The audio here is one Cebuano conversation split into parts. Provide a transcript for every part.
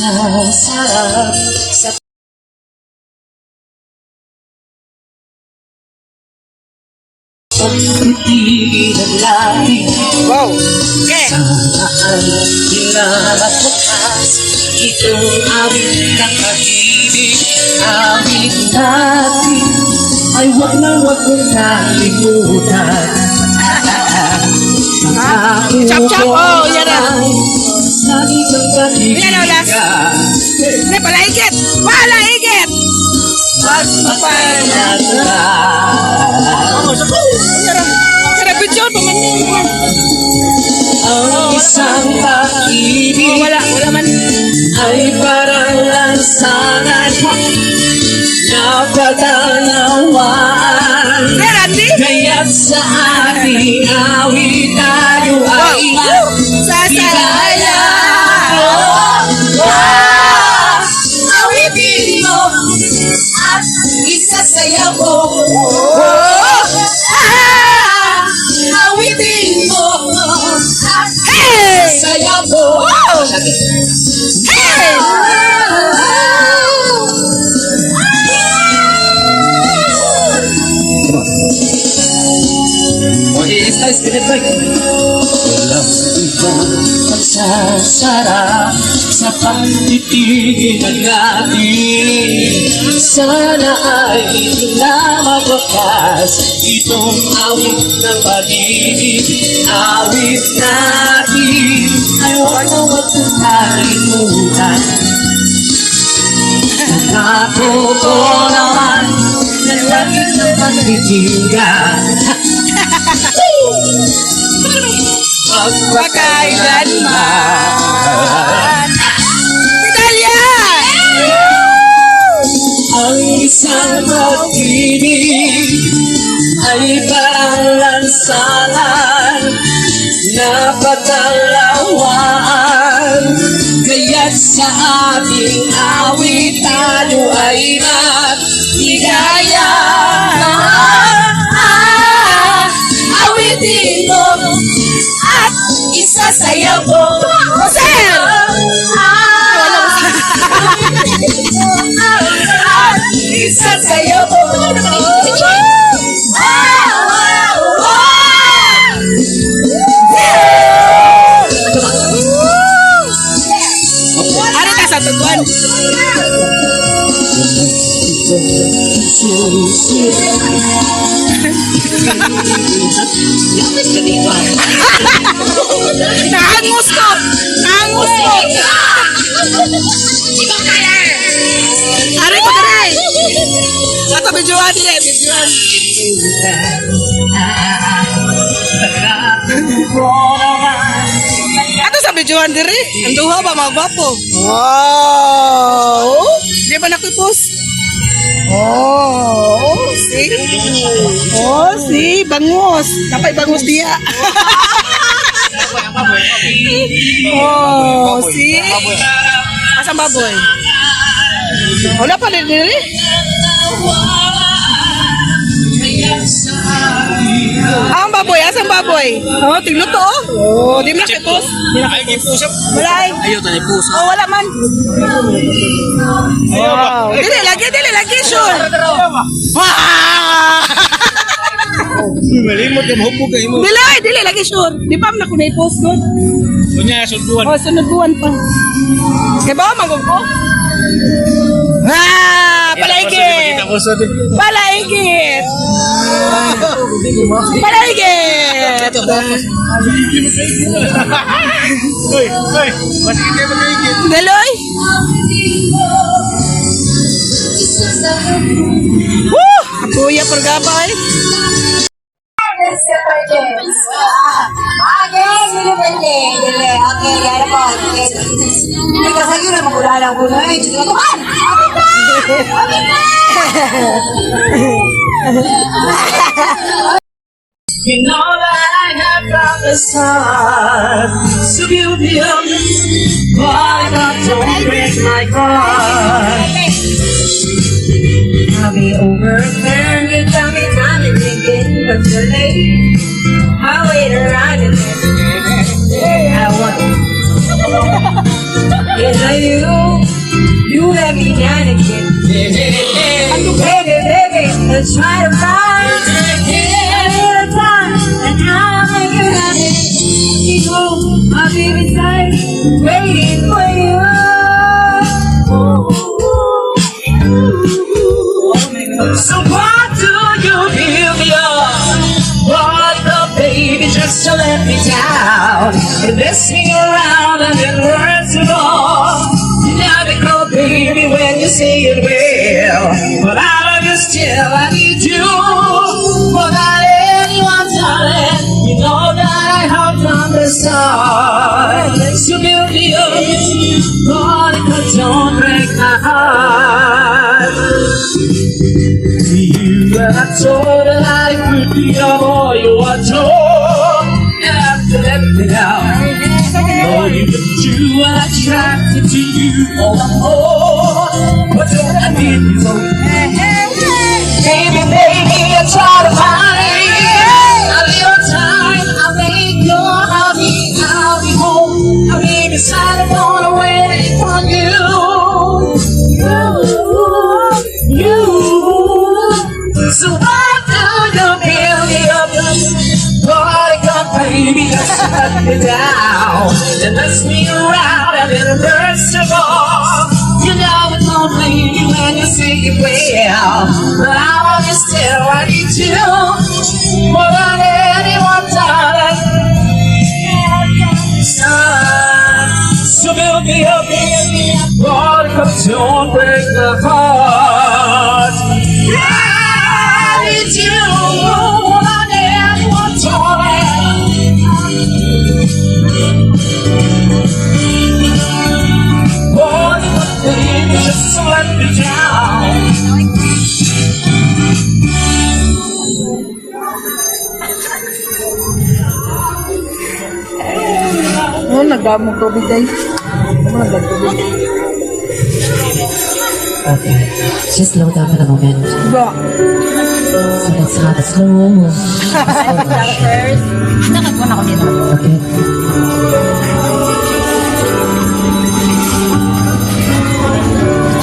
Pagsasarap sa pagtitig ng labi. Wow. Okay. Sana ay di na magwakas itong awit ng pag-ibig. Awit natin ay wag na wag mong kalimutan. Chop, chop. Oh, yan na. Lagi kang Yan na, last. Hindi, palaigit! Palaigit! Kaya video pa man yun. Ang isang pag-ibig Oh, wala, wala man. Ay parang lansangan na patanawaan. Sir, Randy? Kaya't sa ating awit tayo ay Sasaya! Ah! Awitin mo at isasaya mo. Ah! Awitin mo at Hey! isasaya mo. Hey! Walang ibang pagsasarap sa pagtitigil ng ating. Sana ay hindi na magwakas itong awit ng pag-ibig. Awit natin ay huwag na huwag mong kalimutan. Natuto naman na lagi ng pagtitingan. Magpakailanman. Medalya! Ang isang pag-ibig ay parang lansangan na patalawaan. Kaya't sa ating awit tayo ay maligaya. Ah, awitin mo at isasayaw mo. Sir! Ah, at isasayaw mo. Ah, ah, ah. Ano ka sa tuguan? Naangos ko! Naangos ko! Ari ko dere! Ato bijuan dire, bijuan. Ato sa bijuan dire. Ang duha ba mga gwapo? Wow! Di ba nakipos? Oh, see? Oh, see, bangus. Napay bangus diya. Oh, see? Asang baboy? Wala pa rin diri. Ah, ang baboy, asang baboy? Oh, tigluto oh. Oh, di mo nakipos. Di Ay, nakipos. gipusa. Wala ay. Ayaw tani pusa. Oh, wala man. Wow. Dili lagi, dili lagi sure. Wow! Malimot ka mahubog ka imo. Dili, ay, dili lagi sure. Di pa man ako na-post doon. Unya sunduan. Oh, sunod buwan pa. Kay ba magog ko? Ah, palaigit. Palaigit. Palaigit. Hoy, hoy, masigit kayo magigit. Daloy. Woo! Kuya pergabay. Okay, dili dili dili. Okay, yan po. Hindi ka sa yun, magulalang ko na eh. Diyos ko, man! You know that I have from the start to build me up, but God don't break my heart. I'll be over there, you tell me time and thinking, but you're late. I wait around and I want down again. Baby, baby, let's try to find a little time, and I'll make you happy. You, I'll be beside, waiting for you. Ooh, ooh. So why do you build me up? What the baby just to let me down and mess me around and then worst of all, you never call baby when you say it well. But I love you still, I need you more than anyone, darling. You know that I have from the start. So build me up, Monica, don't break my heart. You and I told that I could be a boy you adore. Never let me down. Oh, you were true and attracted to you all the more. But don't I need you so? Baby, baby, I try to find a little time. I'll make your happy. I'll be home. I'll be beside the phone waiting for you. You, you. So why do you build me up? Monica, baby, just let me down and mess me around and then worst of all, you never told me when you say it well. But I love you still, I need you more than anyone, darling. So build me up, Monica, don't break my heart. I need you more than anyone, darling. Monica, baby, just let me down. Oh, nagdamong tubig day. Ano nagdamong tubig? Okay, just slow down for the moment. Ba? So let's have a slow motion. Okay.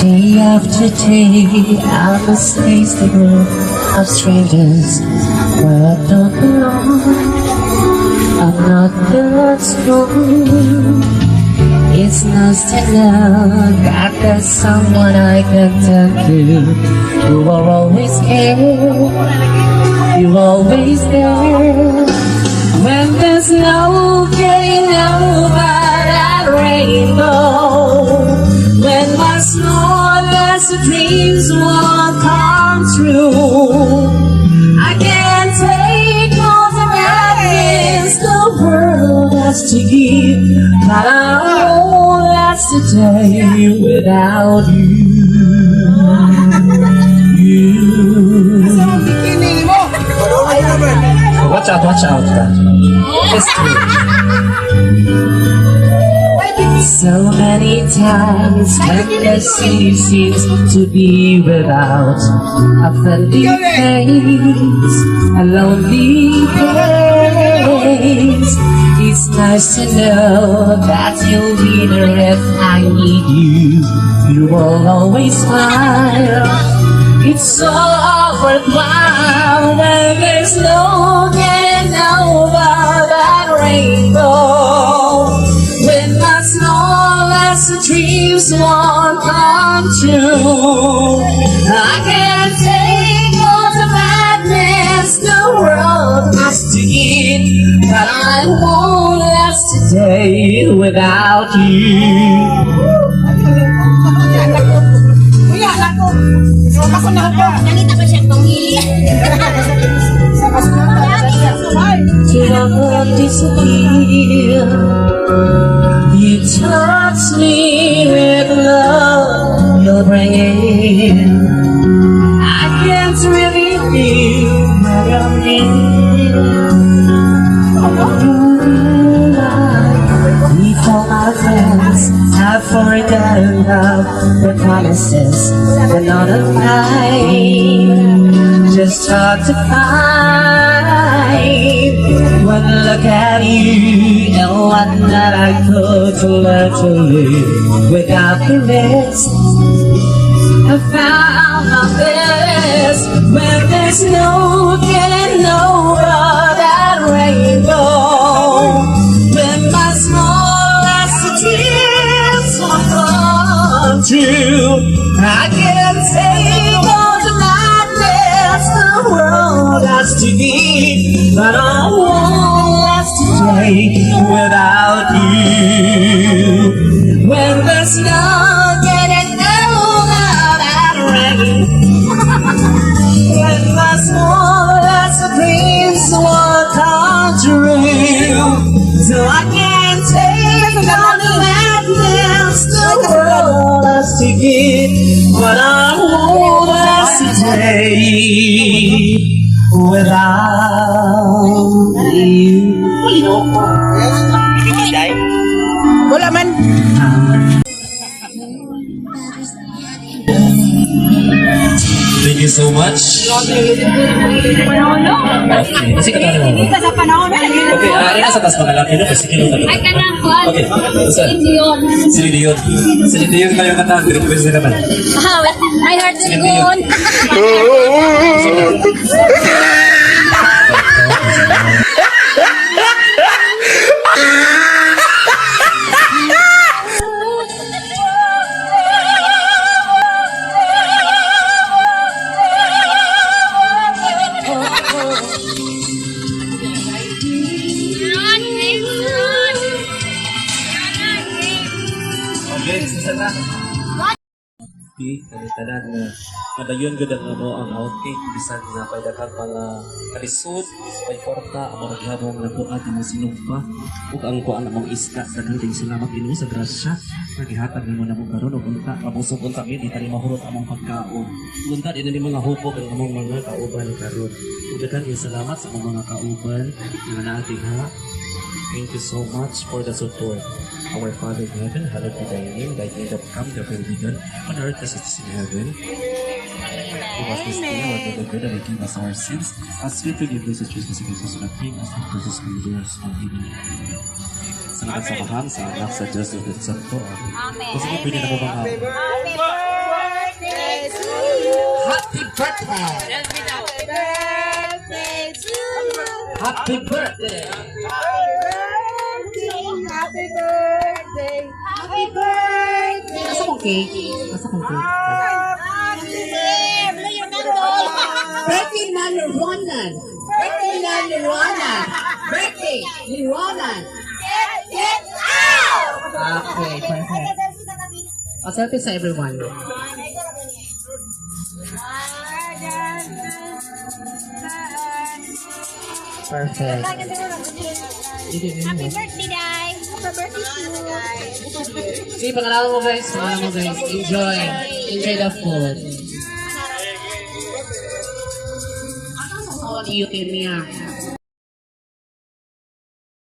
Day after day, I must face the group of strangers where I don't belong. I'm not that strong. It's nice to know that there's someone I can turn to who will always care. You're always there when there's no getting over that rainbow. When my smallest dreams won't come true, I can't take all the madness the world has to give, but I won't last a day without you. You. Bikini mo. Watch out, watch out. Just So many times when the sea seems to be without a friendly face, a lonely place. It's nice to know that you'll be there if I need you. You will always smile. It's all worthwhile when there's no getting over that rainbow. When my smallest dreams won't come true, I can't take all the madness the world has to give, but I won't last a day without you. Kuya, ako. Ako na ako. Nakita ko siya panghili. Till I won't disappear. You touch me with love you'll bring in. I can't really feel what I'm in. Before my friends have forgotten of the promises, they're not of kind. Just hard to find. When I look at you and what that I could to learn to live without the rest. I found my bliss when there's no getting over that rainbow. When my smallest dreams will come true, I can take all the madness the world has to give, but I won't last a day without you. When there's no getting over that rain, when my smallest dreams will come true, so I can take all the madness the world has to give, but I won't last a day without you. Wala man. Thank you so much. Okay, kasi katana mo. Sa panahon na Okay, ari ka sa taas mga laki no kasi kilo. Ay, kanang kuan. Okay, usa. Celine Dion. Celine Dion. Celine Dion kayo kanta, request na naman. Ah, my heart will Celine go Dion. on. Okay, sa na. Okay, tanan nga madayon gud ang amo ang outing bisan na pay daghang mga kalisod, pay kwarta amo ra gihapon nakuha ang sinugpa ug ang kuan among isda. Daghang kayong salamat, Ginoo, sa grasya nga gihatag nimo namo karon ug unta mabusog unta mi, di ta ni mahurot among pagkaon. Ug unta di na ni mga hupok ang among mga kauban karon. Ug daghang kayong salamat sa among mga kauban nga naa diha. Thank you so much for the support. Our Father in heaven, hallowed be thy name. Thy kingdom come, thy will be done on earth as it is in heaven. Give us this day our daily bread and forgive us our sins as we forgive those who trespass against us, and not bring us into temptation. Amen. Salamat sa Amahan, sa Anak, sa Diyos, ug sa Santo. Amen. Amen. Kasi kung pwede na mo mga Happy birthday to you. Happy birthday! Birthday to you. Happy birthday! Happy birthday. Happy birthday. Asa kong cake? Asa kong cake? Happy Blow your candle. Birthday na ni Ronan! Birthday na ni Ronan! Birthday ni Ronan! Get out! Okay, perfect. A selfie sa everyone. Perfect. Happy birthday, Dai. Happy birthday to you. Sige, pangalawa mo, guys. Pangalawa mo, guys. Enjoy. Enjoy the food. Ano sa iyo, Kenya?